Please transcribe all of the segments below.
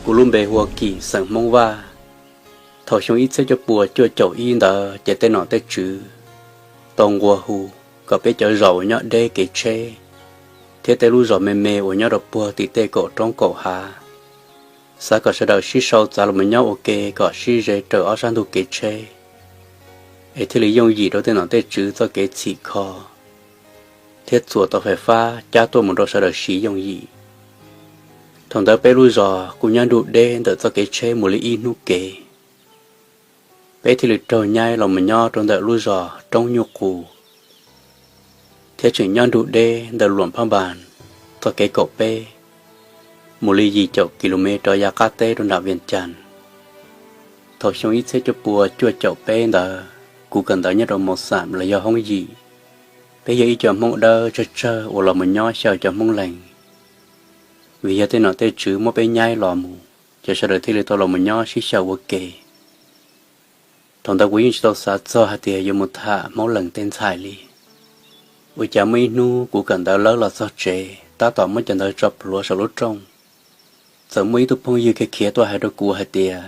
Kuv lub npe hu ua Kim xeem Hmoob Vaj. Thaum xyoo ib txhiab cuaj puas cuaj caum ib ntawd ces tej nom tej tswv tau nqua hu kom peb cov zos uas nyob deb kev tsheb thiab tej lub zos me me uas nyob rau puag tim tej kaum roob kaum hav, xav kom sawv daws sib sau txav los mus nyob ua ke kom sib ze raws ob sab ntug kev tsheb, es thiaj li yooj yim rau tej nom tej tswv txoj kev txhim kho thiab txuas tau fais fab cab tuaj mus rau sawv daws siv yooj yim. Thaum ntawd peb lub zos kuj nyob nrug deb ntawm txoj kev tsheb mus li ib hnub kev, peb thiaj li raug nyaib los mus nyob rau ntawm lub zos Roob Nyuj Qus, thiab tseem nyob nrug deb ntawm Luam Phab Npas txoj kev kaum peb, mus li yim caum kis lus mev rov yav qab teb rau nram Vias Cas. Thaum xyoo ib txhiab cuaj puas cuaj caum peb ntawd, kuv kawm ntawv nyob rau Mos Xam los yog Hoob Yim. Peb yog ib co Hmoob Dawb tsawg tsawg uas los mus nyob xyaw cov Hmoob Lees, vim yog tej nom tej tswv muab peb nyaib los mus, ces sawv daws thiaj li tau los mus nyob sib xyaw ua ke. Thaum ntawd kuv yeej tsis tau xav txog hais tias yuav mus tham Hmoob Lees tej ntxhais li. Ua cas muaj ib hnub kuv kawm ntawv lawb los txog tsev tab tom muab cov ntawv tso plhuav saum lub rooj, txawm muaj ib tug phooj ywg khiav khiav tuaj hais rau kuv hais tias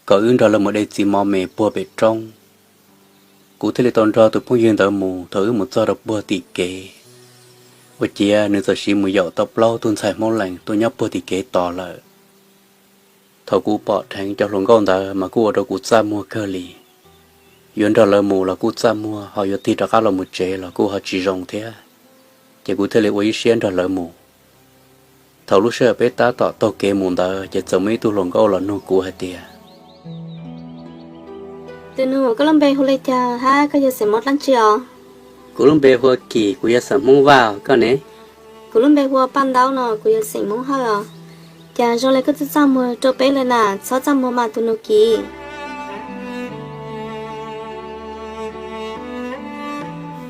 kom wb nrog lawv mus de txiv mov me puag pem roob. Kuv thiaj li tau nrog tus phooj ywg ntawd mus. Thaum wb mus txog rau puag tim kev, ua ciav nws txawm siv mus yaum tau plaub tug ntxhais Hmoob Lees tuaj nyob puag tim kev tos lawm. Thaum kuv pom dheev cov hluas nkauj ntawd mas kuj ua rau kuv txaj muag kawg li. Yuav nrog lawv mus los kuj txaj muag, ho yuav tig rov qab los mus tsev los kuj ho tsis zoo thiab, ces kuv thiaj li ua ib siab nrog lawv mus. Thaum lub sij hawm peb tab tom taug kev mus ntawd ces txawm muaj ib tug hluas nkauj los nug kuv hais tias, Tus nus, koj lub npe hu li cas hab koj yog xeem Hmoob dlaab tsi os? Kuv lub npe hu ua Kim, kuv yog xeem Hmoob Vaj, koj ne? Kuv lub npe hu ua Paj Ntaub no, kuv yog xeem Hmoob Hawj os. Cas zoo le koj txaj txaj muag rau peb le na, txhob txaj muag mas tus nus Kim.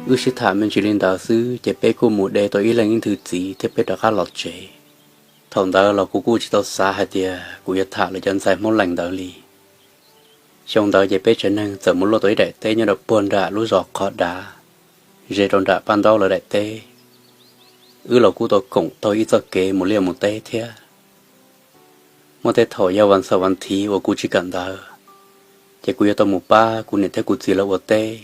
Wb sib tham me ntsis li ntawd xwb ces peb kuj mus de tau ib leeg ib ntwg txiv thiab peb rov qab los tsev. Thaum ntawd los kuv kuj tsis tau xav hais tias kuv yuav tham lawv cov ntxhais Hmoob Lees ntawd li. Xyoo ntawd ces peb tsev neeg txawm mus luaj tau ib daim teb nyob rau puag nram lub zos Qhov Dav, ze rau nram Paj Ntaub lawv daim teb. Wb los kuj tau koom taug ib txoj kev mus liaj mus teb thiab. Muaj tej thaum yog vas xaum vas thiv uas kuv tsis kawm ntawv, ces kuv yuav tau mus pab kuv niam thiab kuv txiv lawv ua teb.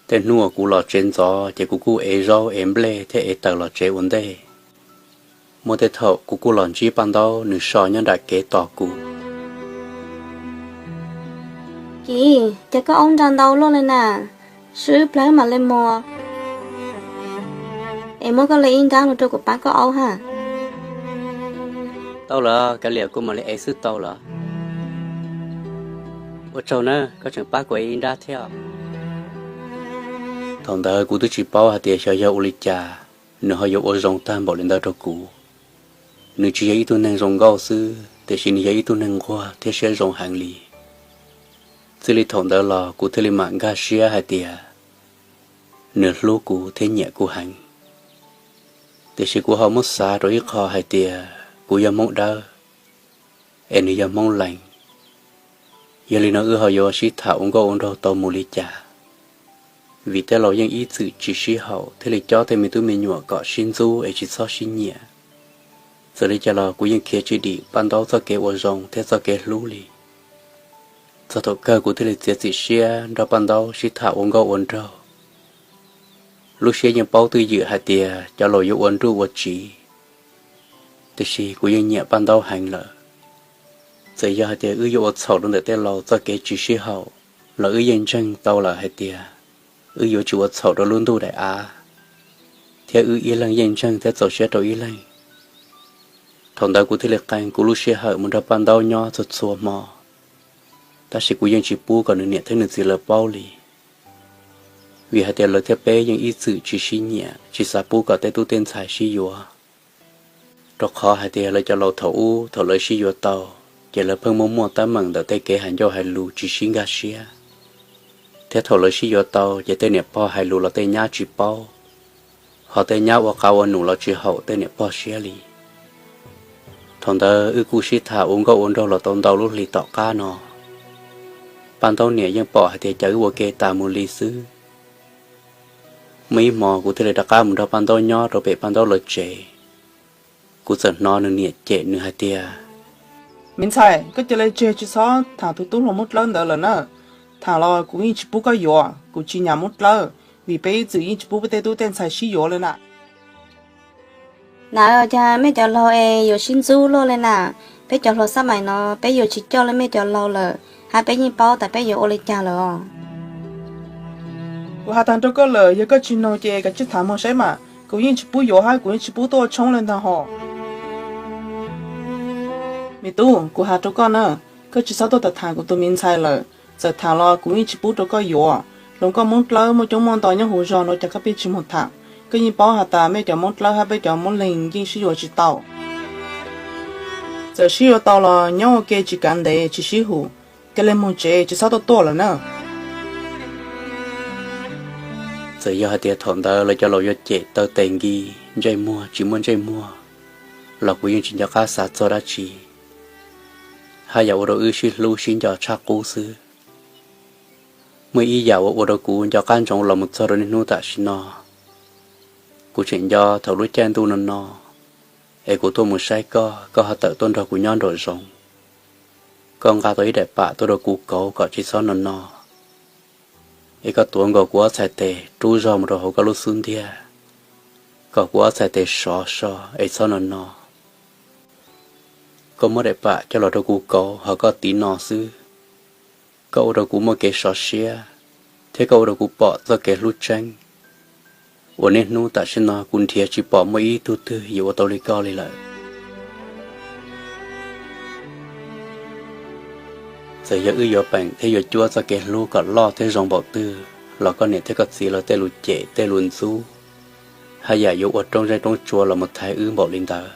Tej hnub uas kuv los tsev ntxov ces kuv kuj ev zaub ev nplej thiab ev taws los tsev ua ntej. Muaj tej thaum kuv kuj los ntsib Paj Ntaub nws so nyob nram kev tos kuv. Kim, cas koj aub nra ntau luaj le na, swb plawg mam le mus, es muab koj le ib nrab los rau kuv pab koj aub hab. Tau lawm, kav liam, kuv mam li ev xwb tau lawm. Ua tsaug na, koj tseem pab kuv ev ib nrab thiab. Thaum ntawd kuv twb tsis paub hais tias xyov yog ua li cas nws ho yuav ua zoo tag npaum li ntawd rau kuv. Nws tsis yog ib tug neeg zoo nkauj xwb, tiam sis nws yog ib tug neeg nquag thiab siab zoo heev li. Txij li thaum ntawd los kuv thiaj li mam nkag siab hais tias nws hlub kuv thiab nyiam kuv heev. Tiam sis kuv ho muab xav rau ib qho hais tias kuv yog Hmoob Dawb, es nws yog Hmoob Lees. Yog li no wb ho yuav sib tham ua nkauj ua nraug tau mus li cas? Vim tej laus yeej ib txwm tsis sib haum thiaj li cob tej me tub me nyuam kom sib ntxub es tsis txhob sib nyiam. Txawm li cas los kuv yeej khiav tsis dim Paj Ntaub txoj kev ua zoo thiab txoj kev hlub li. Txog thaum kawg kuv thiaj li txiav txim siab nrog Paj Ntaub sib tham ua nkauj ua nraug. Lub siab yeej paub twj ywm hais tias cov laus yuav ua nruj ua tsiv, tiam sis kuv yeej nyiam Paj Ntaub heev lawm. Txawm yog hais tias wb yuav ua txhaum rau ntawm tej laus txoj kev tsis sib haum, los wb yeej ntseeg tau lawm hais tias wb yuav tsis ua txhaum rau lub ntuj daim av, thiab wb ib leeg yeej ntseeg thiab txaus siab rau ib leeg. Thaum ntawd kuv thiaj li qee kuv lub sij hawm mus nrog Paj Ntaub nyob txhua txhua hmo, tab sis kuv yeej tsis pub kom nws niam thiab nws txiv lawv paub li, vim hais tias lawv thiab peb yeej ib txwm tsis sib nyiam, tsis xav pub kom tej tub tej ntxhais sib yuav. Rau qhov hais tias lawv cov laus thaum ub thaum lawv sib yuav tau, ces lawv pheej muaj muaj teeb meem ntawm tej kev hais ncauj hais lus tsis sib nkag siab, thiab thaum lawv sib yuav tau ces tej niam pog hais lus los tej nyab tsis paub, ho tej nyab ua qav ua num los tsis haum tej niam pog siab li. Thaum ntawd wb kuj sib tham ua nkauj ua nraug los tau ntau lub hli tom qab no. Paj Ntaub niam yeej pom hais tias cas wb ua ke tas mus li xwb. Muaj ib hmo kuv thiaj li rov qab mus nrog Paj Ntaub nyob rau pem Paj Ntaub lawv tsev. Kuv txawm hnov nws niam cem nws hais tias, Me ntxhais, koj cia li tseg tsis txhob tham tus tub hluas Moob Dlawb ntawd lawm na. Tham los kuv yeej tsis pub koj yuav, kuv tsis nyam Moob Dlawb, vim peb ib txwm yeej tsis pub peb tej tub tej ntxhais sib yuav li na. Na, cas mej cov laug es yuav sib ntxub luaj li na? Peb cov hluas xab mais no peb yuav tsis coj li mej cov laug lawm, hab peb yeej paub tas peb yuav ua li cas lawm os. Kuv has tas rau koj lawm, yog koj tsis noog ces kav tsij tham moog saib mas, kuv yeej tsis pub yuav hab kuv yeej tsis pub tuaj ua tshoob li ntag hos. Me tub, kuv has rau koj na, koj tsis txhob tuaj tham tham kuv tus me ntxhais lawm, txawm tham los kuv yeej tsis pub rau koj yuav. Hluas nkauj Moob Dlawb muaj coob muaj ntau nyob huv zog no, cas koj pheej tsis moog tham? Koj yeej paub has tas mej cov Moob Dlawb hab peb cov Moob Leeg yeej sib yuav tsis tau. Txawm sib yuav tau los nyob ua ke tsis kav ntev tsis sib hum, cia li moog tsev tsis txhob tuaj tuaj lawm na. Txawm yog hais tias thaum ntawd lawv cov laus yuav cem taw tes nkis ntsej muag tsis muaj ntsej muag los kuv yeej tsis nco qab xav txog dab tsi, hab yam ua rau wb sib hlub sib nco tshaj qub xwb. Muaj ib yam uas ua rau kuv nco qab ntsoov los mus txog rau niaj hnub tam sim no. Kuv tseem nco thaum lub caij ntuj no no, es kuv tuaj mus saib koj, koj ho tawm tuaj nrog kuv nyob nraum zoov. Koj nqa tau ib daim pam tuaj rau kuv kauv kom tsis txhob no no, es koj tuav nkaus kuv ob txhais tes rub zog mus rau hauv koj lub xub ntiag, kom kuv ob txhais tes sov so es txhob no no. Koj muab daim pam coj los rau kuv kauv ho koj tiv no xwb, koj ua rau kuv muaj kev sov siab, thiab koj ua rau kuv pom txoj kev hlub tseeb uas niaj hnub tam sim no kuv nrhiav tsis pom muaj ib tug twg yuav ua tau li koj li lawm. Txawm yog wb yuav peem thiab yuav cuab txoj kev hlub kom loj thiab zoo npaum twg los koj niam thiab koj txiv lawv tej lus cem tej lus ntxub haj yam yuav ua roob zeeb roob tsua los mus thaiv wb npaum li ntawd.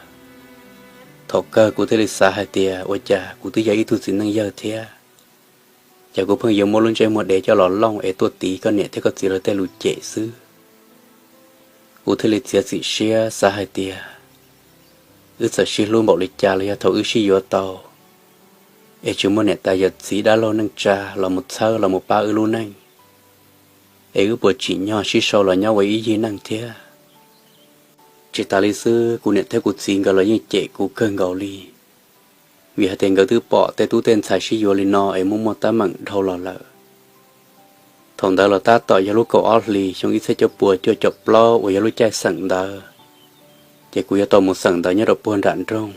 Thaum kawg kuv thiaj li xav hais tias ua cas kuv twb yog ib tug txiv neej yawg thiab, ces kuv pheej yuav muab lub ntsej muag dev coj los looj es tuaj tiv koj niam thiab koj txiv lawv tej lus cem xwb. Kuv thiaj li txiav txim siab xav hais tias wb txawm sib hlub npaum li cas los yog thaum wb sib yuav tau, es tsis muaj niam tais yawm txiv dab laug neej tsa los mus txhawb los mus pab wb lub neej, es wb puas tsim nyog sib sau los nyob ua ib yig neej thiab. Tsis tas li xwb, kuv niam thiab kuv txiv nkawd los yeej cem kuv kawg nkaus li, vim hais tias nkawd twb pom tej tub tej ntxhais sib yuav li no es muaj muaj teeb meem dhau los lawm. Thaum ntawd los tab tom yog lub kaum ob hlis xyoo ib txhiab cuaj puas cuaj caum plaub uas yog lub caij xeem ntawd, ces kuv yuav tau mus xeem ntawv nyob rau puag nram nroog.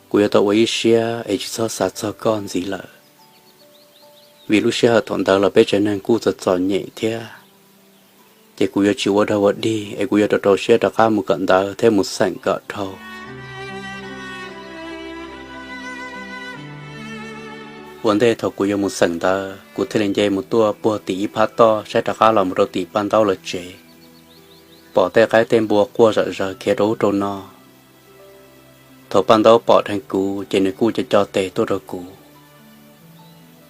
Kuv yuav tau ua ib siab es tsis txhob xav txog koj ntxiv lawm, vim lub sij hawm thaum ntawd los peb tsev neeg kuj txom txom nyem thiab. Ces kuv yuav tsis ua dog ua dig es kuv yuav rau rau siab rov qab mus kawm ntawv thiab mus xeem kom dhau. Ua ntej thaum kuv yuav mus xeem ntawv, kuv thiaj li nce mus tuaj puag tim ib phab toj saib rov qab los mus rau tim Paj Ntaub lawv tsev, pom tej qaib tej npua quaj zom zaws khiav rau ub rau no. Thaum Paj Ntaub pom dheev kuv ces nws kuj co co tes tuaj rau kuv.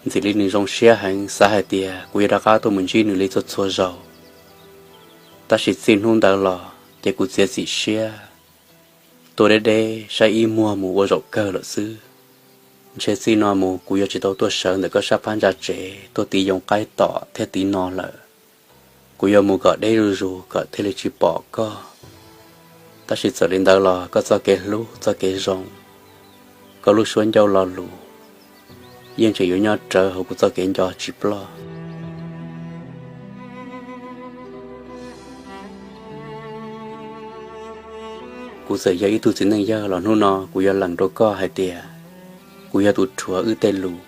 Ntxim li nws zoo siab heev, xav hais tias kuv yuav rov qab tuaj mus ntsib nws li txhua txhua zaus. Tab sis txij hnub ntawd los ces kuv txiav txim siab tuaj deb deb saib ib muag mus ua zaum kawg lawm xwb. Ntshe txij no mus kuv yuav tsis tau tuaj sawv ntawm koj sab phab ntsa tsev tuaj tiv yoo qaib tom thiab tiv no lawm. Kuv yuav mus kom deb zuj zus kom thiaj li tsis pom koj. Tab sis txawm li ntawd los koj txoj kev hlub txoj kev zoo, koj lub suab ncauj lo lus yeej tseem yuav nyob rawv hauv kuv txoj kev nco tsis ploj. Kuv txawm yog ib tug txiv neej yawg los hnub no kuv yuav lees rau koj hais tias kuv yog tus rhuav wb tej lus,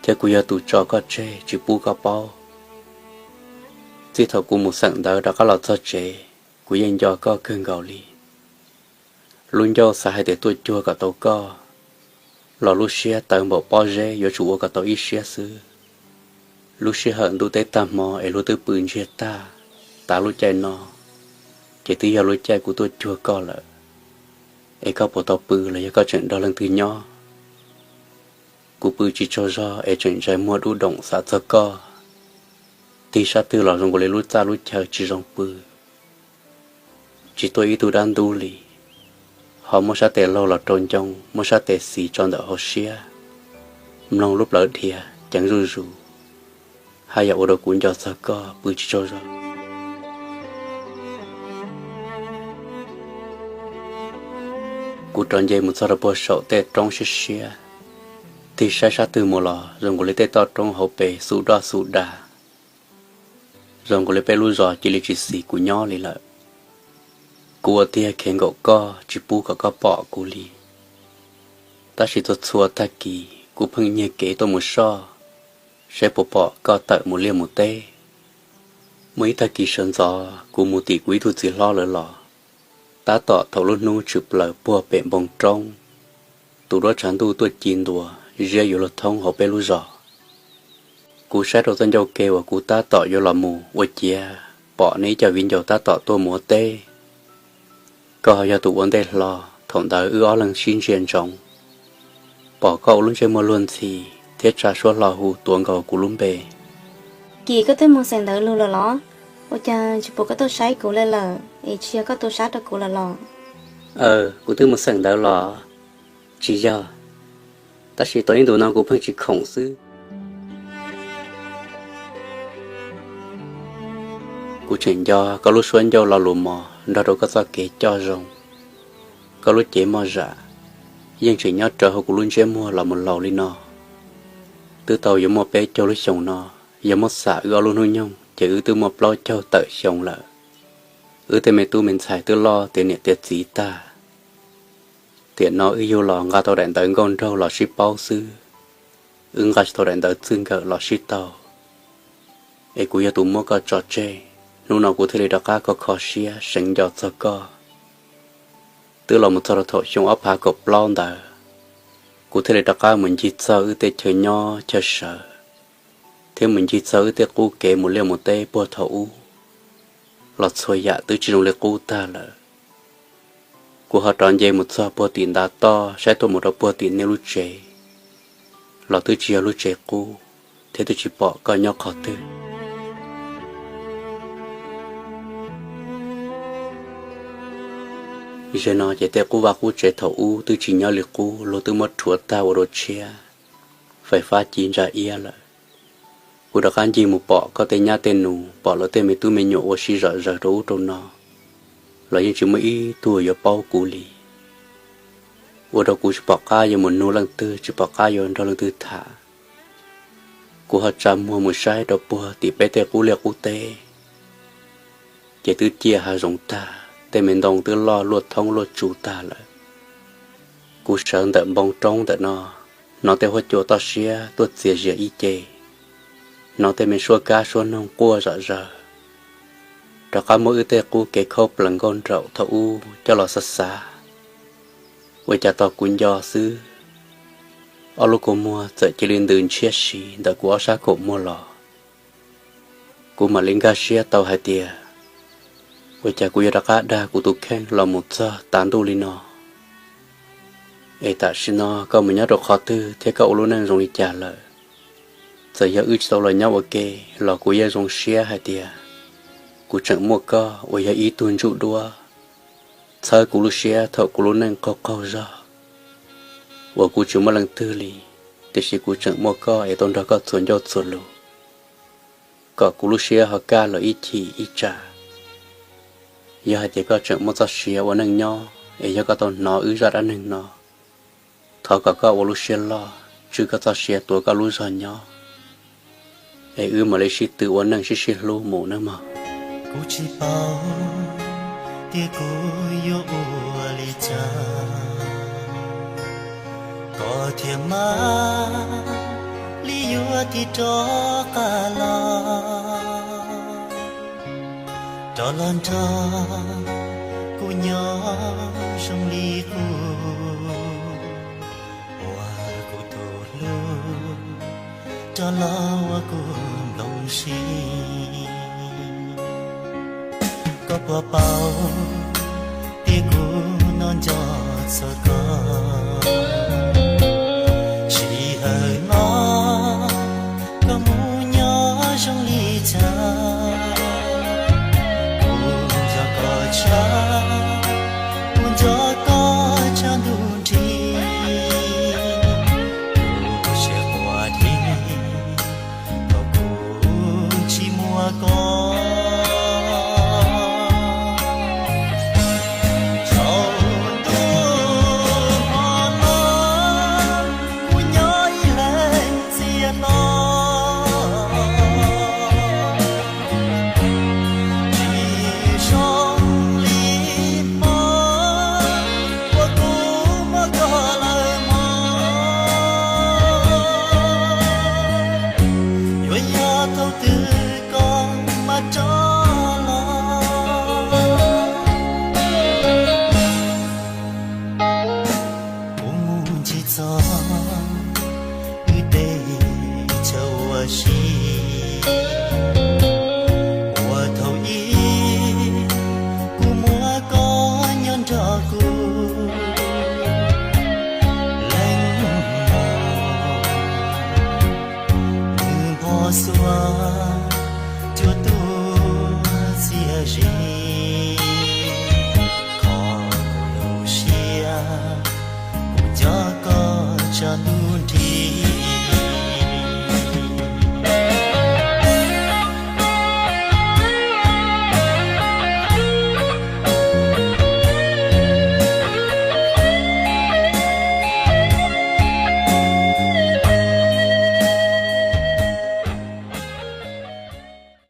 thiab kuv yog tus tso koj tseg tsis pub koj paub. Txij thaum kuv mus xeem ntawv rov qab los txog tsev, kuv yeej nco koj kawg nkaus li. Lub ncauj xav hais tias tuaj cuag kom tau koj, los lub siab tawv npaum pob zeb yuav tsum ua kom tau ib siab xwb. Lub sij hawm ntuj teb tag hmo es luag twb pw ntsiag tag, tav lub caij no, ces twb yog lub caij kuv tuaj cuag koj lawm. Es koj puas tau pw los yog koj tseem nrog leej twg nyob? Kuv pw tsis tsaug zog es tseem ntsais muag dub doom xav txog koj. Tig sab twg los zoo nkaus li lub txaj lub chaw tsis zoo pw. Tsis tuaj ib tug dab ntub li, ho muab sab tes laug los rau ncoo, muab sab tes xis tso ntawm hauv siab, mloog lub plawv dhia ceev zuj zus, haj yam ua rau kuv nco txog koj pw tsis tsaug zog. Kuv rov nce mus txog rau puag saum tej roob siab siab, tig saib sab twg mus los zoo nkaus li tej toj roob hauv pes xu doj xu da, zoo nkaus li peb lub zos cia li tsis xis kuv nyob li lawm. Kuv ua tiag khev nkaum koj tsis pub kom koj pom kuv li. Tab sis txhua txhua tag kis kuv pheej nyiag kev tuaj mus soj, saib puas pom koj tawm mus liaj mus teb. Muaj ib tag kis sawv ntxov kuv mus tim kuv ib tug txiv hlob lawv los, tab tom thaum lub hnub tshwm plaws puag pem npoo roob, tus duab tshav ntuj tuaj ci ntua, ziab yuav luag thoob hauv peb lub zos. Kuv saib rau txoj ncauj ke uas kuv tab tom yuav los mus ua ciav pom nej ib co viv ncaus tab tom tuaj mus ua teb. Koj ho yog tus ua ntej hlo, thaum ntawd wb ob leeg sib ntsia ntsoov, pom koj ua lub ntsej muag luag ntxhi thiab tsa suab hlo hu tuav nkaus kuv lub npe. Kis, koj twb mus xeem ntawv lug lawm los? Ua cas tsis pom koj tuaj saib kuv li lawm, es tsis yog koj tu sab rau kuv lawm los? Aw, kuv twb mus xeem ntawv los? Tsis yog, tab sis tau ib ntus no kuv pheej tsis khoom xwb. Kuv tseem nco koj lub suab ncauj lo lus mos nrog rau koj txoj kev coj zoo, koj lub cev moj zam, yeej tseem nyob rawv hauv kuv lub ntsiab muag los mus laus li no. Twb tau yuav muaj peb caug lub xyoos no, yog muab xam wb ob lub hnub nyoog ces wb twb muaj plaub caug tawm xyoo lawm. Wb tej me tub me ntxhais twb loj tiav niam tiav txiv tag. Tiam no wb yug los nqa tau daim ntawv nkauj nraug los sib paub xwb, wb nqa tsis tau daim ntawv txwj nkawm los sib tau. Es kuv yog tus muab koj tso tseg, hnub no kuv thiaj li rov qab kho kho siab seev nco txog koj. Twb los mus txog rau thaum xyoo ob phav kaum plaub ntawd, kuv thiaj li rov qab mus ncig txog wb tej chaw nyob chaw sawv, thiab mus ncig txog wb tej qub kev mus liaj mus teb puag thaum ub, los txhua yam twb tsis zoo li qub tag lawm. Kuv ho rov nce mus txog puag tim ntav toj saib tuaj mus rau puag tim nej lub tsev, los twb tsis yog lub tsev qub, thiab twb tsis pom koj nyob qhov twg. Zaum no ces tej qub vaj qub tsev thaum ub twb tsis nyob li qub, luag twb muab rhuav tag ua dua tshiab, fais fab ci ntsa iab lawm. Kuv rov qab ncig mus pom koj tej nyab tej nus, pom lawv tej me tub me nyuam ua si zom zaws rau ub rau no, los yeej tsis muaj ib tug yuav paub kuv li. Ua rau kuv tsis pom qab yuav mus nug leej twg, tsis pom qab yuav nrog leej twg tham. Kuv ho tsa muag mus saib rau puag tim peb tej qub liaj qub teb, ces twb ciaj hav zoov tag, tej me ntoo twb loj luaj thoob luaj tsu tag lawm. Kuv sawv ntawm npoo roob ntawm no, hnov tej huab cua toj siab tuaj txias zias ib ce, hnov tej me suab kab suab noog quaj zom zaws, rov qab muab wb tej qub kev khaub plees nkauj nraum thaum ub coj los xav xav, ua cas tos kuv nco xwb, ob lub kua muag txawm cia li ntws ntshiab si ntawm kuv ob sab kaum muag los. Kuv mam li nkag siab tau hais tias, ua cas kuv yuav rov qab dag kuv tus kheej los mus txog tav ntuj li no? Es tam sim no koj mus nyob rau qhov twg thiab koj ua lub neej zoo li cas lawm? Txawm yog wb tsis tau los nyob ua ke los kuv yeej zoo siab hais tias kuv tseem muaj koj uas yog ib tug ntsuj duab txhawb kuv lub siab thaum kuv lub neej qaug qaug zog, uas kuv tsis muaj leej twg li, tiam sis kuv tseem muaj koj es tau nrog koj txhua ncauj txhua lus, kom kuv lub siab ho kaj los ib chim ib tsam. Yog hais tias koj tseem muaj txoj sia ua neej nyob es yog koj tau hnov wb zaj dab neeg no, thov kom koj ua lub siab loj, tswj koj txoj sia tuav koj lub zog nyob, es wb mam li sib tw ua neej sib sib hlub mus nawb mog. Kuv tsis paub tias kuv yuav ua li cas, koj thiaj mam li yuav tig rov qab los, rov los nrog kuv nyob zoo li qub, ua kuv tus hlub, rov los ua kuv nplooj siab. Koj puas paub tias kuv no nco txog koj, sij hawm no koj mus nyob zoo li cas, kuv nco koj tshaj, kuv nco koj tshaj ntuj nrig, kuv siab quaj dlig thaum kuv tsis muaj koj. Tsaus ntuj txog wb tej chaw ua si.